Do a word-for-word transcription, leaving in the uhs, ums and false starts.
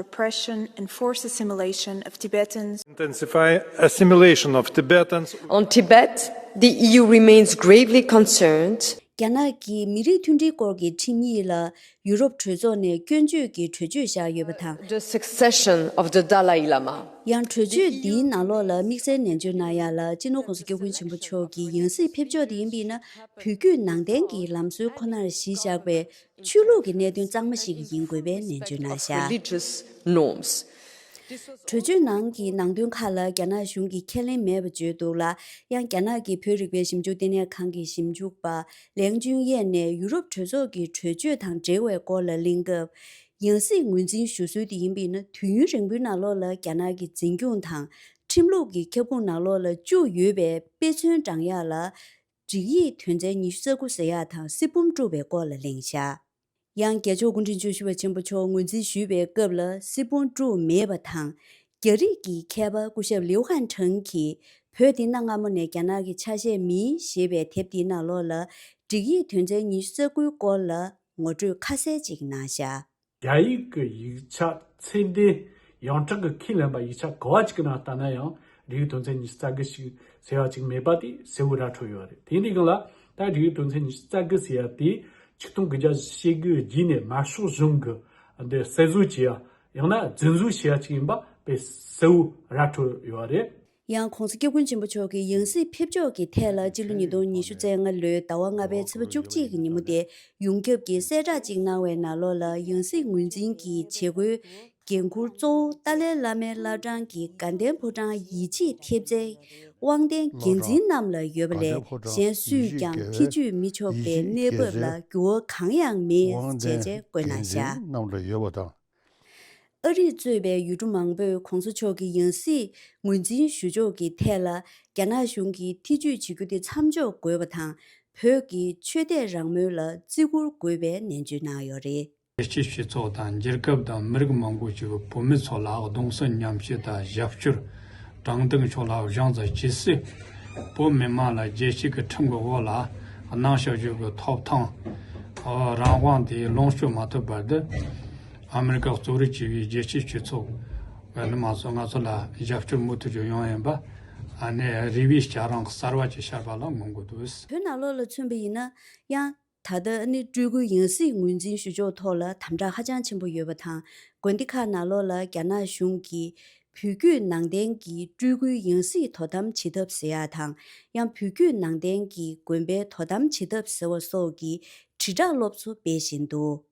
repression and forced assimilation of Tibetans. Intensify assimilation of Tibetans. On Tibet, the E U remains gravely concerned. རྒྱ་ནག་གི་མི་རིགས་མཐུན་སྒྲིལ་སྐོར་གྱི་ཁྲིམས་ཡིག་ལ་ཡུ་རོབ་གྲོས་ཚོགས་ནས་སྐྱོན་བརྗོད་ཀྱི་གྲོས་ཆོད་བཞག་ཡོད་པ་དང་། The succession of the Dalai Lama. ཡང་གྲོས་ཆོད་འདིའི་ནང་ལོགས་ལ་དམིགས་བསལ་ནན་བརྗོད་གནང་ཡ་ལ་སྤྱི་ནོར་༸གོང་ས་༸སྐྱབས་མགོན་ཆེན་པོ་མཆོག་གི་ཡང་སྲིད་ཕེབས་ཕྱོགས་དེ་ཡིན་པས་ན། བོད་བརྒྱུད་ནང་བསྟན་གྱི་ལམ་སྲོལ་ཁོ་ནར་གཞི་བཞག་པའི་ཆོས་ལུགས་ཀྱི་གནད་དོན་གཙང་མ་ཞིག་ཡིན་དགོས་པའི་ནན་བརྗོད་གནང་བཞག Religious norms. གྲོས་ཆོད་ནང་གི་ནང་དོན་ཁག་ལ་རྒྱ་ནག་གཞུང་གིས་ཁས་ལེན་མེད་པ་བརྗོད་འདུག་ལ། ཡང་རྒྱ་ནག་གི་བོད་རིག་པའི་ཞིབ་འཇུག་ལྟེ་གནས་ཁང་གི་ཞིབ་འཇུག་པ་ལེང་ཅུན་ཡེ་ནས་ཡུ་རོབ་གྲོས་ཚོགས་ཀྱི་གྲོས་ཆོད་དང་འབྲེལ་བའི་སྐོར་ལ་གླེང་སྐབས། ཡང་སྲིད་ངོས་འཛིན་ཞུ་སྲོལ་དེ་ཡིན་པས་ན། དུས་ཡུན་རིང་པོའི་ནང་ལོགས་ལ་རྒྱ་ནག་གི་འཛིན་སྐྱོང་དང་ཁྲིམས་ལུགས་ཀྱི་ཁྱབ་ཁོངས་ནང་ལོགས་ལ་བཅུག་ཡོད་པའི་དཔེ་མཚོན་བགྲང་ཡག་ལ། སྒྲིག་ཡིག་དོན་ཚན་ཉི་ཤུ་རྩ་དགུ་ཟེར་ཡག་དང་སྲིད་འབུམ་དཀྲུགས་པའི་སྐོར་ལ་གླེང་བཞག་ཡང་རྒྱལ་མཆོག་སྐུ་ཕྲེང་བཅུ་བཞི་པ་ཆེན་པོ་མཆོག་ངོས་འཛིན་ཞུས་པའི་སྐབས་ལ་སྲིད་དབང་དཀྲུགས་མེད་པ་དང་། རྒྱ་རིགས་ཀྱི་མཁས་པ་སྐུ་ཞབས་ལིའུ་ཧན་ཁྲང་གིས་བོད་འདི་གནའ་སྔ་མོ་ནས་རྒྱ་ནག་གི་ཆ་ཤས་མིན་ཞེས་པའི་དེབ་འདིའི་ནང་ལོགས་ལ། སྒྲིག་ཡིག་དོན་ཚན་ཉི་ཤུ་རྩ་དགུའི་སྐོར་ལ་ངོ་སྤྲོད་ཁ་གསལ་ཅིག་གནང་བཞག་རྒྱ་ཡིག་གི་ཡིག་ཆ་ཚད་ལྡན་ཡོངས་གྲགས་ཀྱི་ཁས་ལེན་པ་ཡིག་ཆ་ག་བ་ཅིག་གི་ནང་ལྟ་ན་ཡང་སྒྲིག་ཡིག་དོན་ཚན་ཉི་ཤུ་རྩ་དགུ་ཞིག་ཟེར་བ་ཅིག་མེད་པ་དེ་གསལ་བོ་ར་འཕྲོད་ཡོད་རེད། དེ་འདྲའི་སྒང་ལ་ད་སྒྲིག་ཡིག་དོན་ཚན་ཉི་ཤུ་རྩ་དགུ་ཟེར་ཡ་དེ་ཆིག་སྟོང་དགུ་བརྒྱ་ཞེ་དགུ་རྗེས་ནས་དམར་ཤོག་གཞུང་གི་འདི་གསལ་བཟོ་བྱས་ཡ་ཡང་ན་རྫུན་བཟོ་བྱས་ཡ་ཅིག་ཡིན་པ་དཔེ་གསལ་བོ་ར་འཕྲོད་ཡོད་རེད། ཡང་༸གོང་ས་༸སྐྱབས་མགོན་ཆེན་པོ་མཆོག་གི་ཡང་སྲིད་ཕེབས་ཕྱོགས་ཀྱི་ཐད་ལ་སྤྱི་ལོ་ཉིས་སྟོང་ཉི་ཤུ་རྩ་ལྔ་ལོའི་ཟླ་བ་ལྔ་པའི་ཚེས་པ་བཅུ་གཅིག་གི་ཉིན་མོ་དེ་ཡོངས་ཁྱབ་ཀྱི་གསལ་བསྒྲགས་ཅིག་གནང་བའི་ནང་ལོགས་ལ། ཡང་སྲིད་ངོས་འཛིན་གྱི་བྱེད་སྒོའི་འགན་འཁུར་གཙོ་བོ་ཏཱ་ལའི་བླ་མའི་བླ་བྲང་གི་དགའ་ལྡན་ཕོ་བྲང་ཡིད་ཆེས་ཐེབས་རྩའི་དབང་ལྡན་འགན་འཛིན་རྣམས་ལ་ཡོད་པ་ལས། གཞན་སུས་ཀྱང་ཐེ་བྱུས་མི་ཆོག་པའི་གནས་བབ་ལ་འགྱུར་བ་གང་ཡང་མེད་ཅེས་བཀོད་གནང་བཞག་རྣམས་ལ་ཡོད་པ་དང་། ཨ་རིས་གཙོས་པའི་ཡུལ་གྲུ་མང་པོས་༸གོང་ས་མཆོག་གི་ཡང་སྲིད་ངོས་འཛིན་ཞུ་ཕྱོགས་ཀྱི་ཐད་ལ་རྒྱ་ནག་གཞུང་གིས་ཐེ་བྱུས་བྱེད་རྒྱུ་དེ་མཚམས་འཇོག་དགོས་པ་དང་། བོད་ཀྱི་ཆོས་དད་རང་མོས་ལ་བརྩི་བཀུར་དགོས་པའི་ནན་བརྗོད་གནང་ཡོད་རེད། རྒྱལ་སྤྱིའི་སྤྱི་ཚོགས་དང་རྒྱལ་ཁབ་དང་མི་རིགས་མང་པོ་ཞིག་གི་བོད་མི་ཚོ་ལ་གདུང་སེམས་མཉམ་སྐྱེད་དང་རྒྱབ་སྐྱོར་དྲང་བདེན་ཕྱོགས་ལ་བཞེངས་ཙང་། ཇི་སྲིད་བོད་མི་མང་ལ་རྒྱལ་སྤྱི་གི་ཁྲིམས་ཀྱི་འོག་ལ་གནང་བཞག་རྒྱུ་གི་ཐོབ་ཐང་རང་དབང་དེ་ལོངས་སྤྱོད་མ་ཐུབ་བར་དུ། ཨ་མི་རི་ཀ་གཙོ་རིག་བྱས་པའི་རྒྱལ་སྤྱིའི་སྤྱི་ཚོགས་ནི་མང་ཚོགས་ང་ཚོ་ལ་རྒྱབ་སྐྱོར་མུ་མཐུད་ཀྱི་ཡོང་ཡིན་པ། ཨ་ནི་རེ་བའི་བྱ་རིམ་གསར་བ་ཅིག་ཤར་བ་ལ་སྨོན་གྱི་འདུག་བོད་ནང་ལོགས་ལ་མཚོན་པ་ཡིན་ན་ཡང་། ད་ལྟ་ནི་སྤྲུལ་སྐུའི་ཡང་སྲིད་ངོས་འཛིན་ཞུ་ཕྱོགས་ཐོག་ལ་དམ་དྲག་ཧ་ཅང་ཆེན་པོ་ཡོད་པ་དང་། དགོན་སྡེ་ཁག་ནང་ལོགས་ལ་རྒྱ་ནག་གཞུང་གིས་བོད་བརྒྱུད་ནང་བསྟན་གྱི་སྤྲུལ་སྐུའི་ཡང་སྲིད་དོ་དམ་བྱེད་ཐབས་ཟེར་ཡ་དང་། ཡང་བོད་བརྒྱུད་ནང་བསྟན་གྱི་དགོན་པའི་དོ་དམ་བྱེད་ཐབས་ཟེར་བ་སོགས་ཀྱི་དྲིལ་བསྒྲགས་སློབ་གསོ་སྤེལ་བཞིན་འདུག